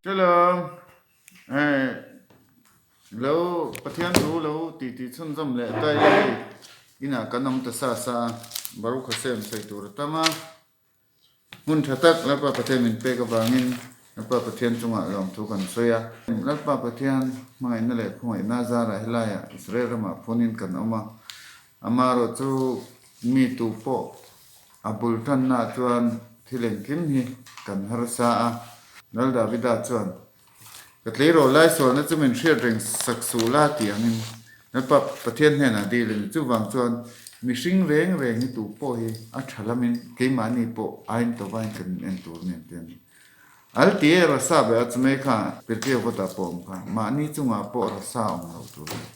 Shalom. Eh, lo Pathian thu lo ti ti chhunzawm leh ta ila hei inah kan awm ta sa sa a, Baruch Hashem sawi tur a tam a. Hmun tha tak Lalpa Pathian min pek avangin Lalpa Pathian chungah lawmthu kan sawi a. Lalpa Pathian hmangaihna leh khawngaihna zarah helaiah Israel ramah phunin kan awm a. Amaherawh chu mi tu pawh a bul tannaah chuan thil engkim hi kan harsa a. Lal Davida chuan, Ka tleirawl lai sualna chu min hriat reng sak suh la tih angin Lalpa Pathian hnenah dil a ni. Chuvang chuan mihring reng reng hi tu pawh hi a tha lamin keimahni pawh ain tawvain kan in en tur nen te a ni. Al ti e rasa be a chumei kha Pirkeu vawtah pawh awm kha mahni chungah pawh rasa awm lo tur a ni.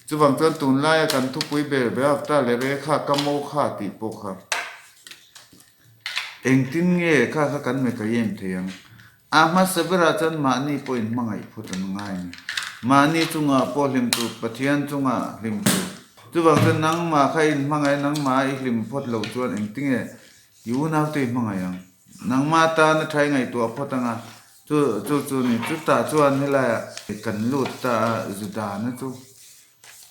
Chuvang chuan tunlaia kan thupui ber Beavta leh Rekha ka mo kha tih pawh kha engtin nge kha kha kan mekayem thei ang? A hmasa berah chuan mahni pawhin hmangaih phut an ngai a ni. Mahni chungah pawh hlim tur, Pathian chungah hlim tur. Chuvang chuan nangmah kha i inhmangaih a, nangmah i hlim phawt loh chuan engtinge i unaute i hmangaih ang? Nangmah tana tha i ngaihtuah phawt ang a, chu chu chu ni. Chutah chuan helaiah kan lut ta a, Judana chu.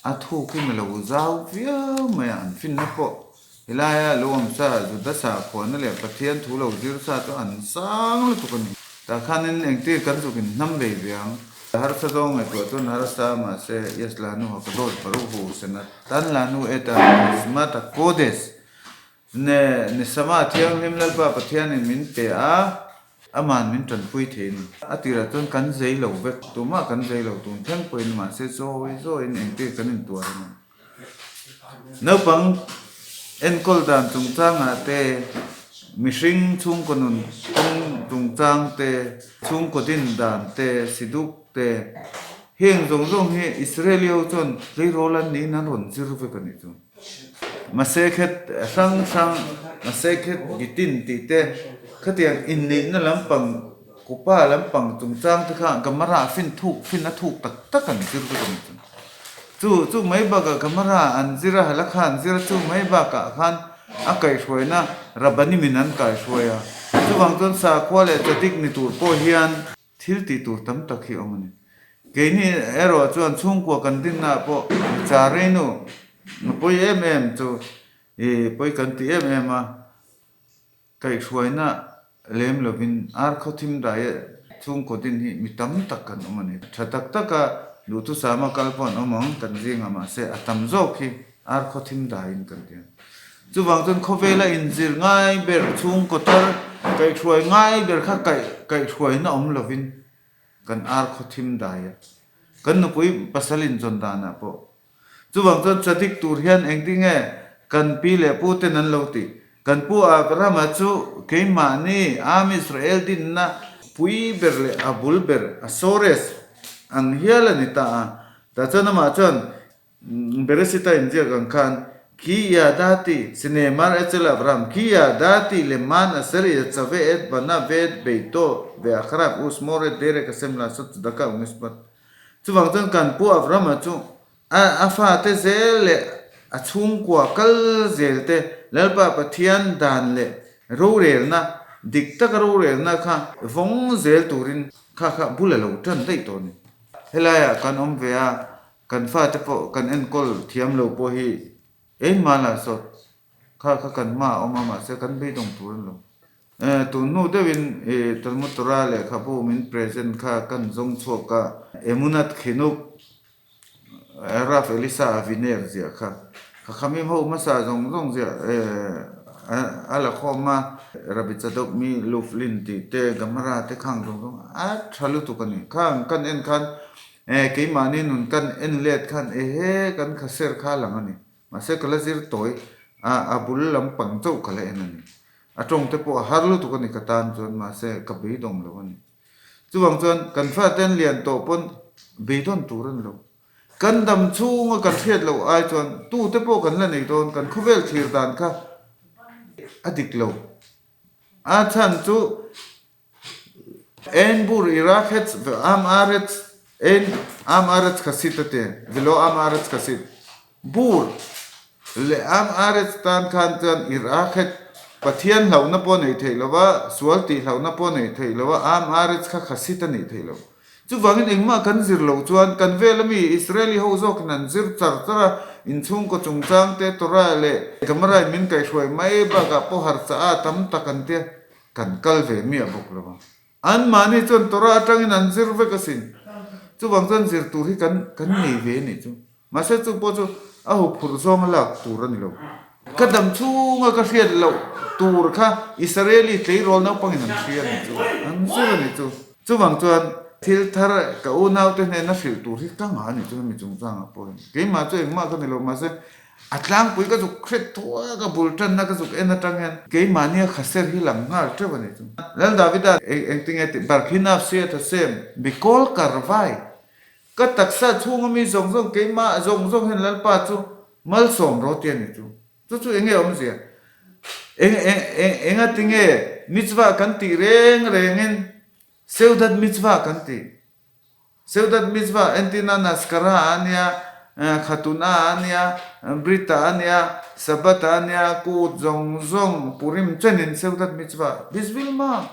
A thukin a lo zau viau mai a, an finna pawh helaia lo awm sa Juda sakhuana leh Pathian thu lo zir sa chu an sang lutuk a ni. Tah khanin engtir kan zuk in hnam vei ve ang. Harsa zawng ngaihtuah chuan harsa mahse yes lanu ha ka dawt baruhu senat tan lanu eta mizmat a kodes Ne Nisama Thianghlim Lalpa Pathianin min pe a, Aman min tanpui thei a ni. A tirah chuan kan zei lo vek, tumah kan zei lo tun thleng pawhin mahse zawi zawiin engtir kan intuar a ni. Naupang enkawl dan chungchangah te, mihring chhungkaw nun kawng chungchang te, chhungkaw din dan te, siduk te, heng zawng zawng hi Israeli ho chuan tleirawl an niin an rawn zir vek a nih chu. Masekhet hrang hrang, Masekhet Gitin tih te, khatiang inneihna lampang, kupa lampang chungchang te kha Gemara fin thuk, fin a thuk tak tak an zir vek a ni chu. Chu chu mai bakah Gemara an zir a, Halakha an zir a, chu mai bakah khan a kaihhruaina Rabbanimin an kaihhruai a. Chuvang chuan sakhua leh chadik ni tur pawh hian, Thil tih tur tam tak hi awm a ni. Keini erawh chuan chhungkua kan dinnaah pawh micha reinu pawi em em chu i pawi kan ti em em a, kaihhruaina lem lovin ar khaw thim daia chhungkaw din hi mi tam tak kan awm a ni. Tha tak taka duhthusama kal pawh an awm ang kan zingah mahse a tam zawk hi Ar khaw thim daiin kan ti a. Chuvang chuan khawvela inzir ngai ber chhungkaw tar kaihhruai ngai ber kha kaih kaihhruaina awm lovin kan ar khaw thim dai a. Kan nupui pasal inzawn danah pawh. Chuvang chuan chadik tur hian engtinge kan pi leh pu ten an lo tih. Kan pu Abrahama chu keimahni Am Israel dinna pui ber leh a bul ber a sores ang hial a ni ta a. Tah chuan amah chuan Beresita inziak ang khan, Ki yadati, Sinemar etzel Avram, ki yadati leman aser yetzave et bana ve et beito ve acharav usmor et derek Hashem lasot tzedakah umishpat. Chuvang chuan kan pu Avrama chu a a fate zel leh a chhungkua kal zel te Lalpa Pathian dan leh rorelna, dik taka rorelna kha vawng zel turin kha kha bul a lo tan daih tawh a ni. Helaiah kan awm ve a, Kan fate pawh kan enkawl thiam lo pawh hi engmah lah sawt kha kha kan hma a awm a mahse kan beidawng tur a ni lo. Tun hnu deuhin i Talmud Torah lehkhabu min present kha kan zawng chhuak a, Emunat Khinuk Rav Elisa Aviner ziah kha kha khamim ho hmasa zawng zawng ziah a la khawm a, Rabbi Tzadok mi Luflin tih te Gemara te khang zawng zawng a tha lutuk a ni. Khang kan en khan Eh, keimahni nun kan en let khan ehe kan kha ser kha lang a ni. Mahse ka la zir tawi a, a bul lampang chauh ka la en a ni. A tawng te pawh a har lutuk a ni ka tan chuan mahse ka beidawng lo a ni. Chuvang chuan kan fate an lian tawh pawn beidawn tur a ni lo. Kan dam chhunga kan hriat loh ai chuan tute pawh kan la nei dawn, kan khawvel thlir dan kha a dik lo. A chhan chu Ein bur Iraq hetz ve am aretz ein am aretz khasit a ti velo am aretz khasit bur leh am aretz tan khan chuan Iraq het. Pathian hlauhna pawh neih theih lo va, sual tih hlauhna pawh neih theih lo va, am arets kha khasit a nih theih loh. Chuvangin engmah kan zir loh chuan kan vela mi Israeli ho zawkin an zir char char a, inchhungkaw chungchang te Torah leh Gemara in min kaihhruai mai bakah pawh harsa a tam tak an tia kan kal ve miah bawk lo va. Anmahni chuan Torah atangin an zir vek asin. Chuvang chuan zir tur hi kan kan nei ve anih chu. Mahse chu pawh chu a huphurh zawnga lak tur a ni lo. Ka dam chhunga ka hriat loh tur kha Israeli tleirawl naupangin an hria a nih chu, an zir a nih chu. Chuvang chuan thil thar ka unaute hnena hrilh tur hi ka ngah a nih chu hemi chungchangah pawh hian. Keimah chu engmah ka ni lo, mahse a tlangpui ka zuk hret thuak a, bul tanna ka zuk en atang hian keimahnia khaser hi lang nghal teuh a nih chu. Lal Davida engtinge tih Barkhinaf Siat Hashem Bikol Karvai Ka taksa chhunga mi zawng zawng keimah zawng zawng hian Lalpa chu malsawm rawh ti a ni chu. Chu chu enge awmzia? Eng eng eng enga tinge mitzvah kan tih reng rengin Seudat mitzvah kan tih? Seudat mitzvah entirna Naskara a nia, Khatuna a nia, Brita a nia, Sabbath a nia, Kut zawng zawng Purim chenin Seudat mitzvah Bisvilma.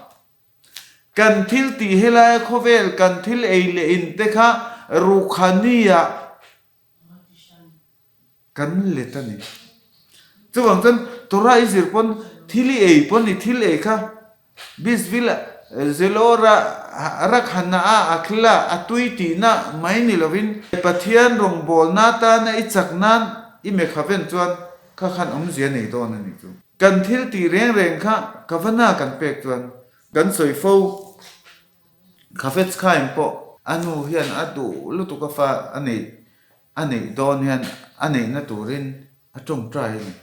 Kan thil tih helaia khawvel kan thil ei leh in te kha rukhani-ah kan let a ni. Chuvang chuan Torah i zir pawn thil i ei pawn i thil ei kha Bisvil Zelora Rakhana-a a thil a a tui tihna mai ni lovin Pathian rawngbawlna atana i chak nan i mekhaven chuan kha khan awmzia nei dawn a nih chu. Kan thil tih reng reng kha ka va na kan pek chuan kan sawi fo. Khafetz Khaim pawh a nu hian a duh lutuk a fa a neih a neih dawn hian a neihna turin a tawngtai a ni.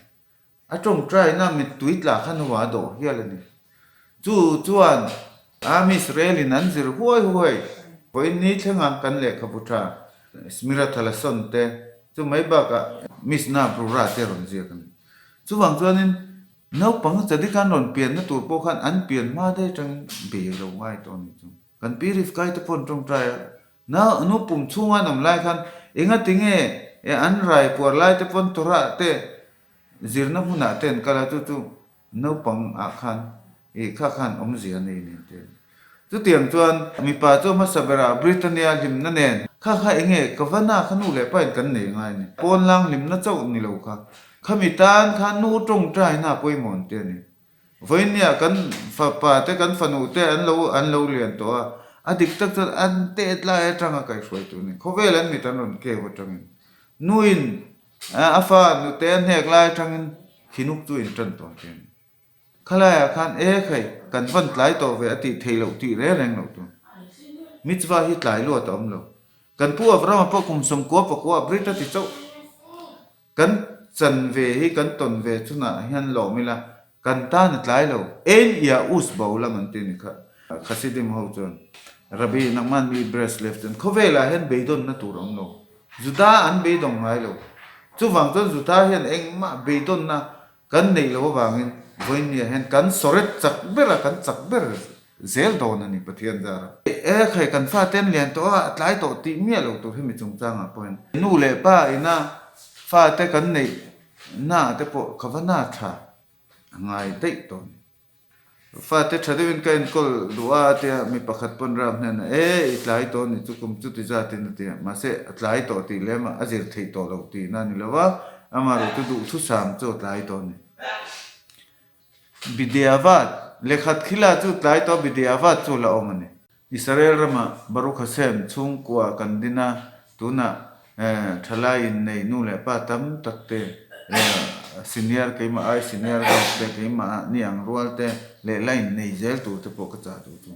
A tawngtaina mittui tla kha nuah a dawh hial a ni. Chu chuan Am Israel in an zir huai huai vawiin ni thlenga kan lehkhabu tha Smirat Halason te chu mai bakah Mishnah Brura te rawn ziak a ni. Chuvang chuanin naupang Chadik an rawn pianna tur pawh khan an pian hma daih atangin bei a lo ngai tawh a ni chu. Kan pi Rivkai te pawh an tawngtai a, na nu pum chhunga an awm lai khan engati nge an rai puar lai te pawn Torah te zirna hmunah te an kal a, chu chu Naupang ah khan ih kha khan awmzia nei nen te. Chutiang chuan mipa chu hmasa berah Britannia hlimna nen kha kha enge ka va na kha nu leh pa in kan nei ngai a ni. Pawnlang hlimna chauh ni lo kha. Khami tan khan nu tawngtaina a pawimawh te a ni. Vawinia kan fapa te kan fanu te an lo an lo lian tawh a, a dik tak chuan an tet lai atanga kaihhruai tur a ni. Khawvel an mit an rawn keu atangin nuin A fa nute a hnek lai atangin khinuk chu in tan tawh che a ni. Khalaiah khan e khai kan van tlai tawh ve a tih theih loh tih reng reng loh tur. Mitzvah hi tlai luat a awm lo. Kan pu Avrahama pawh kum 90 pakua Brit a ti chauh. Kan chan ve hi kan tawn ve chunah hian lawm ila kan tan a tlai lo. Ein ia us bo lam an ti a ni kha. Khasidim ho chuan Rabbi Nachman mi Breslev chuan khawvelah hian beidawnna tur a awm lo. Juda an beidawng ngai lo. Chuvang chuan Juda hian engmah beidawnna kan neih loh avangin vawiinniah hian kan sawret chak ber a, kan chak ber zel dawn a ni Pathian zara. E khai kan fate an lian tawh a, a tlai tawh tih miah lo tur hemi chungchangah pawh hian nu leh pa ina fate kan neih na te pawh ka va na tha a ngai daih tawh a ni. Fate tha deuhin ka enkawl duh a, a ti a, mi pakhat pawn ram hnenah, E, i tlai tawh ni chu kum chuti zatin a ti a, mahse a tlai tawh tih lem a, a zir theih tawh loh tihna a ni lo va, amaherawh chu duhthusam chu a tlai tawh a ni. Bidiavat, Lekhat khila chu tlai tawh a, Bidiavat chu a la awm a ni. Israel ramah Baruch Hashem chhungkua kan din a, tunah thalai innei nu leh pa tam tak te, senior keimah ai senior zawk te, keimah ni ang rual te leh la innei zel tur te pawh ka chah duh chu.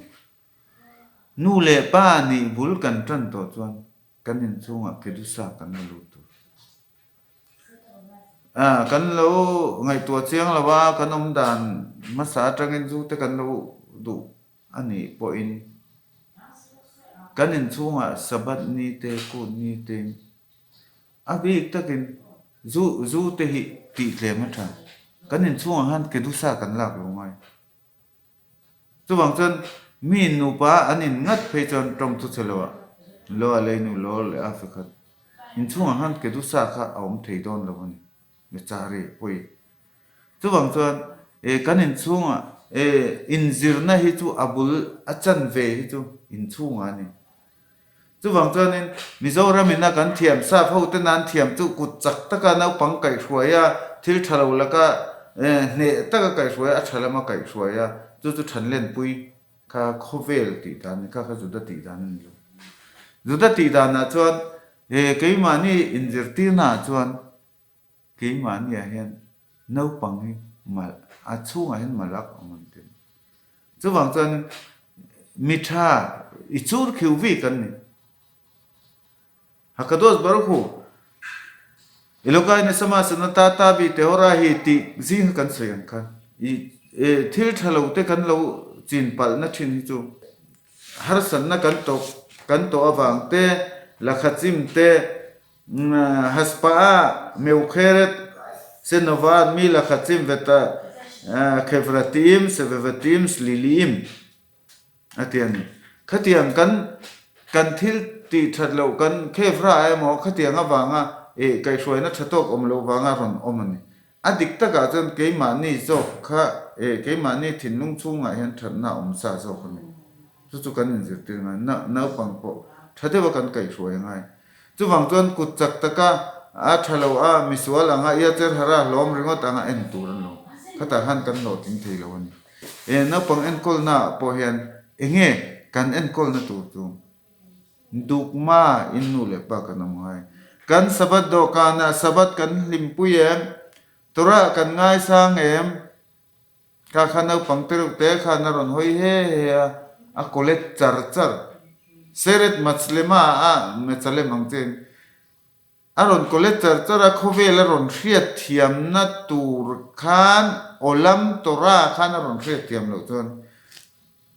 Nu leh pa nih bul kan tan tawh chuan kan inchhungah kedusa kan la lut tur. Kan lo ngaihtuah chiang lo a, kan awm dan hmasa atangin zu te kan lo duh A nih pawhin kan inchhungah Sabbath ni te, Kut ni te a bik takin zu zu te hi tih tlem a tha. Kan inchhungah khan kedusa kan lak lo ngai. Chuvang chuan mi nupa an in ngat phei chuan tawng chu che lo ah lo a leinu lo leh a fekhat inchhungah khan kedusa kha a awm thei dawn lo a ni. Mechari pawi. Chuvang chuan. Kan inchhungah inzirna hi chu a bul a chanve hi chu inchhungah a ni. Chuvang chuanin Mizoram ina kan thiam sap ho te nan thiam chu kut chak taka naupang kaihhruai a, thil tha lo laka hneh taka kaihhruai a, a tha lama kaihhruai a, chu chu thanlenpui kha khawvel tih dan ni kha kha Juda tih dan a ni lo. Juda tih danah chuan keimahni inzirtirnaah chuan Keimahniah hian naupang hi mal, a chhungah hian mal a awm an ti a ni. Chuvang chuan mi tha i chur khiu vi kan ni. Hakadosh Baruch Hu, Elokai Nesama Sanata Tabi Tehora hi tih zing kha kan sawi ang khan i thil tha lo te kan lo chin palhna thin hi chu harsatna kan tawk kan tawh avang te, lakhachim te, Haspa'a Meukheret Senovat mi Lakhatzim veta Khevratim Sevevatim Sliliim a ti a ni. Khatiang kan kan thil tih that loh kan Khevra emaw khatiang avanga eh kaihhruaina tha tawk awm loh vanga rawn awm a ni. A dik takah chuan keimahni zawk kha eh keimahni thinlung chhungah hian thatna a awm sa zawk a ni. Chu chu kan inzirtir ngai. Naupang pawh tha deuha kan kaihhruai a ngai. Chuvang chuan kut chak taka a tha lo a, misual anga ia cher hara hlawm ringawt anga en tur an lo. Khatah khan kan hlawhtling thei lo a ni. E naupang enkawlna ah pawh hian enge kan enkawlna tur chu dukma in nu leh pa kan awm ngai. Kan Sabbath dawhkanah Sabbath kan hlimpui em? Torah kan ngaisang em? Kha kha naupang te reuh te khan a rawn hawi he he a, a kawlet char char. Seret Matslema a Metsalem ang chiin a rawn kawlet char char a, khawvel a rawn hriatthiamna tur khan Olam Torah khan a rawn hriatthiam loh chuan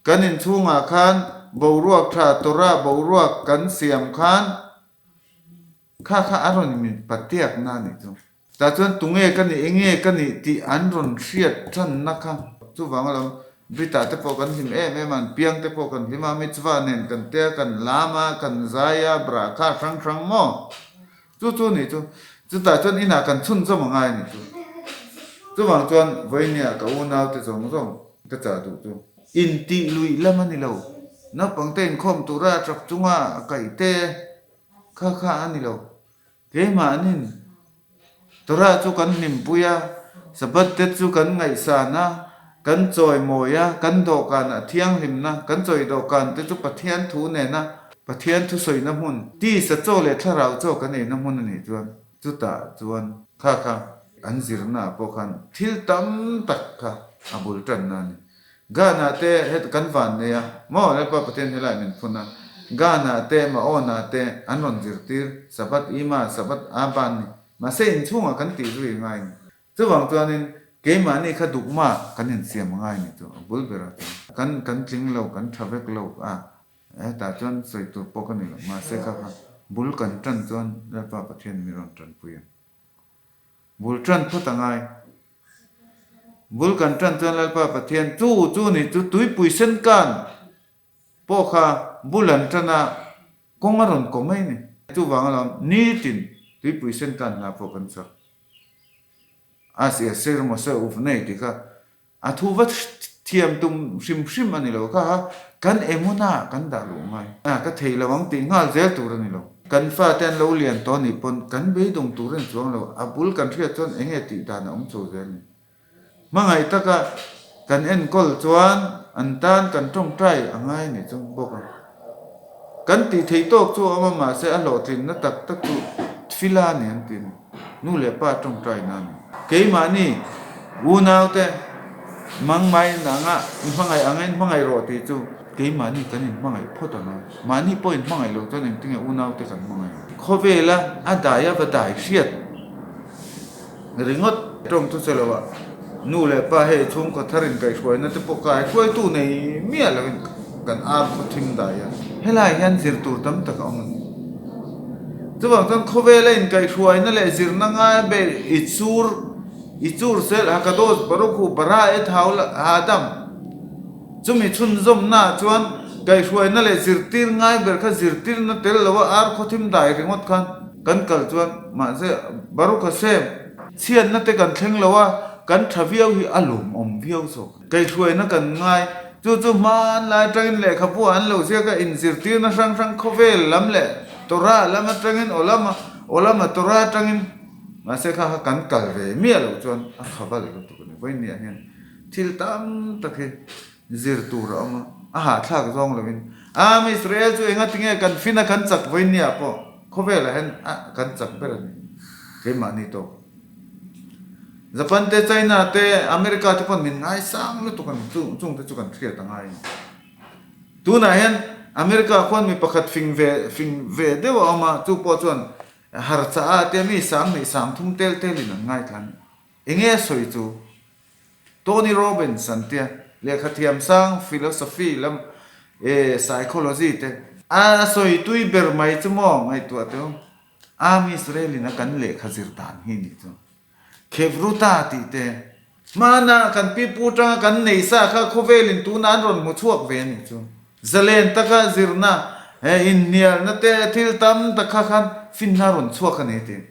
kan inchhungah khan boruak tha Torah boruak kan siam khan Kha kha a rawn min patiakna a nih chu. Tah chuan tunge ka nih, enge ka nih tih an rawn hriat tanna kha. Chuvang alawm, Britah te pawh kan hlim em em a, an piang te pawh kan hlim a, mitzvah nen kan tia, kan lam a, kan zai a, brakha hrang hrang maw? Chu chu nih chu. Chutah chuan inah kan chhunzawm a ngai a nih chu. Chuvang chuan vawinia ka unau te zawng zawng ka chah duh chu. Intih luih lam a ni lo. Naupangte inkhawm tura tap chunga kaih te. Kha kha a ni lo. Keimahnin Torah chu kan hlimpui a, Sabbath te chu kan ngaihsan a, kan chawimawi a, kan dawhkanah thianghlimna, kan chawi dawhkan te chu Pathian thu nena Pathian thusawina hmun, tisa chaw leh thlarau chaw kan eina hmun a nih chuan chutah chuan kha kha an zirnaah pawh khan thil tam tak kha a bul tanna a ni. Ghana te heta kan van nei a maw Lalpa Pathian helai min phun a Ghana te Maona te an rawn zirtir Sabbath Ima Sabbath Aba an ni mahse inchhungah kan tih zui ngai ni chuvang chuanin keimahni kha dukma kan insiam ngai ni chu a bul berah chuan kan kan tling lo kan tha vek lo a hetah chuan sawi tur pawh ka ni lo mahse kha kha bul kan tan chuan Lalpa Pathian min rawn tanpui ang. Bul tan phawt a ngai. Bul kan tan chuan Lalpa Pathian chu chu ni chu tuipui sen kan pawh kha bul an tan a, kawng a rawn kaw mai ni. Chuvang alawm nitin tuipui sen kan hna pawh kan chak. As yasir Mose uvnei tih kha A thu va thiam tum hrim hrim a ni lo kha a, kan emuna kan dah luh ngai. A, ka thei lo ang tih nghal zel tur a ni lo. Kan fate an lo lian tawh nih pawn kan beidawng tur a ni chuang lo. A bul kan hriat chuan eng nge tih dan a awm chho zel ni. Hmangaih taka kan enkawl chuan an tan kan tawngtai a ngai a nih chu bawk a. Kan tih theih tawk chu a awm a, mahse a hlawhtlinna tak tak chu tfila a ni an ti a ni. Nu leh pa tawngtai na a ni. Keimahni unaute mangmai anga i hmangaih anga in hmangaih rawh tih chu keimahni kan inhmangaih phawt ang a. Mahni pawh inhmangaih loh chuan engtinge unaute kan hmangaih ang. Khawvela a dai a va dai hriat ringawt tawng chu che lo a, nu leh pa hei chhungkaw thar inkaihhruaina te pawh kai hruaitu nei miah loin kan ar khaw thim dai a. Helai hian zir tur tam tak a awm a ni. Chuvang chuan khawvela inkaihhruaina leh zirna ngai ber i chur i chur sel Hakadosh Baruch Hu bara et haadam chumi chhunzawmnaah chuan kaihhruaina leh zirtir ngai ber kha zirtirna tel loa ar khawthim dai ringawt khan kan kal chuan mahse Baruch Hashem chhiatna te kan thleng lo a. kan tha viau hi a lawmawm viau zawk. Kaihhruaina kan ngai. Chu chu hmanlai atangin lehkhabu an lo ziak a, inzirtirna hrang hrang khawvel lam leh Torah lam atangin Olama Olama Torah atangin mahse kha kha kan kal ve miah loh chuan a khaval lutuk a ni. Vawinia hian thil tam tak hi zir tur a awm a, a hahthlak zawng lovin Am Israel chu enga tinge kan fin a kan chak vawinia pawh khawvelah hian a kan chak ber a ni keimahni tawk. Japan te, China te, America te pawn min ngaisang lutuk a ni. Chung chung te chu kan hriat a ngai a ni. Tunah hian America khuan mi pakhat fing ve fing ve deuh a awm a, chu pawh chuan harcha a tia mi 2000 3000 tel telin an ngaithla a ni. Enge a sawi chu? Tony Robbins an tia, lehkha thiam sang, philosophy lam eh psychology te. A sawi tui ber mai chu maw ngaihtuah teu. Am Israel in a kan lehkha zir dan hi nih chu Khevruta tih te hmana kan pipu tanga kan nei sa kha khawvel in tuna an rawn hmu chhuak ve nih chu zalen taka zirna he inhnialna te thil tam tak kha khan finna rawn chhuak a ni tih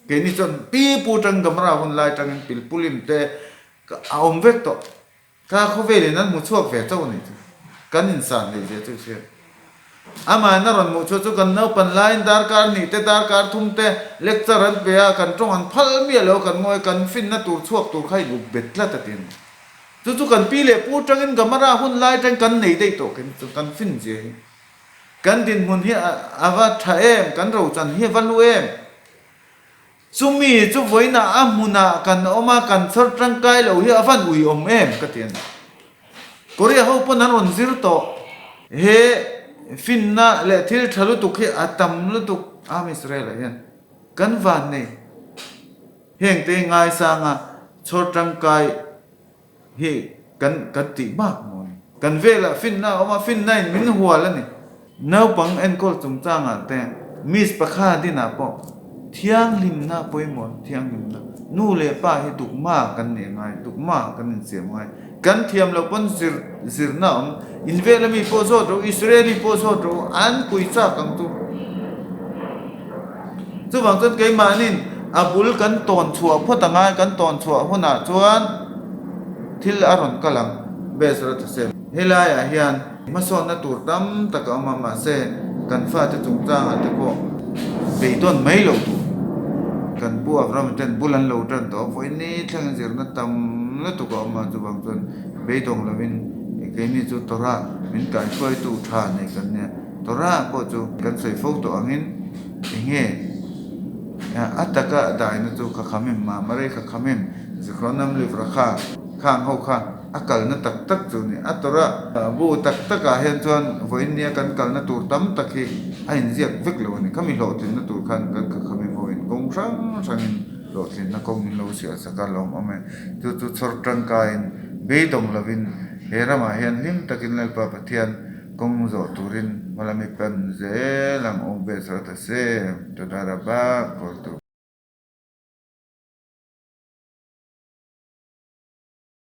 keini chuan pipu tang Gamara hun lai tangin pilpulim te a awm vek tawh. Ka khawvelin an hmu chhuak ve chauh a nih chu. Kan insan hleih zia chu i hriat. Amahin a rawn hmuh chhuah chu kan naupan laiin darkar hnih te darkar thum te lecture an pe a, kan tawng an phal miah lo a, kan ngawi kan finna tur chhuak tur kha in up bet tlat a ti a ni. Chu chu kan pi leh pu tangin Gamara hun lai tangin kan nei daih tawh khin chu kan fin zia hi. Kan dinhmun hi a va tha em, kan rochan hi a va hlu em. Chumi chu vawiinah a hmunah kan awm a, kan chhawr tangkai lo hi a van ui awm em ka ti a ni. Korea ho pawn an rawn zir tawh. He finna leh thil tha lutuk hi a tam lutuk Am Israel ah hian kan van nei. Hengte ngaisanga chhawr tangkai Hi kan kan tih bak maw ni? Kan velah finna a awm a, finna in min hual a ni. Naupang enkawl chungchangah te Miss Pakha dinah pawh thianghlimna pawimawh thianghlimna nu leh pa hi dukma kan nih ngai, dukma kan insiam ngai. Kan thiam loh pawn zir zirna a awm. In vela mi pawh zawt rawh u, Israeli pawh zawt rawh u, an pui chak ang chu. Chuvang chuan keimahnin a bul kan tawn chhuah phawt a ngai, kan tawn chhuah hunah chuan thil a rawn kal ang. Bezrat Hashem, Helaiah hian hmasawnna tur tam tak a awm a, mahse kan fate chungchangah te pawh beidawn mai loh tur. Kan pu Avraham ten bul an lo tan tawh a, vawiin thlengin zirna tam lutuk a awm a, chuvang chuan beidawng lovin keini chu Torah min kaihruaitu tha nei kan nia. Torah pawh chu kan sawi fo tawh angin enge a taka daina chu Khakhamim, Mamarei Khakhamim, Zikhronam Livrakha khang ho kha a kalna tak tak chu a ni. A Torah bu tak takah hian chuan vawiin nia kan kalna tur tam tak hi a inziak vek lo a ni. Khami hlawhtlinna tur khan kan Khakhamim ho in kawng hrang hrangin hlawhtlinna kawng min lo sial sak a lawm awm e. Chu chu chhawr tangkaiin beidawng lovin he ramah hian hlim takin Lalpa Pathian Kawng zawh turin hmalami pan zel ang awm ve zawt a se, Toda Rabba kawltu.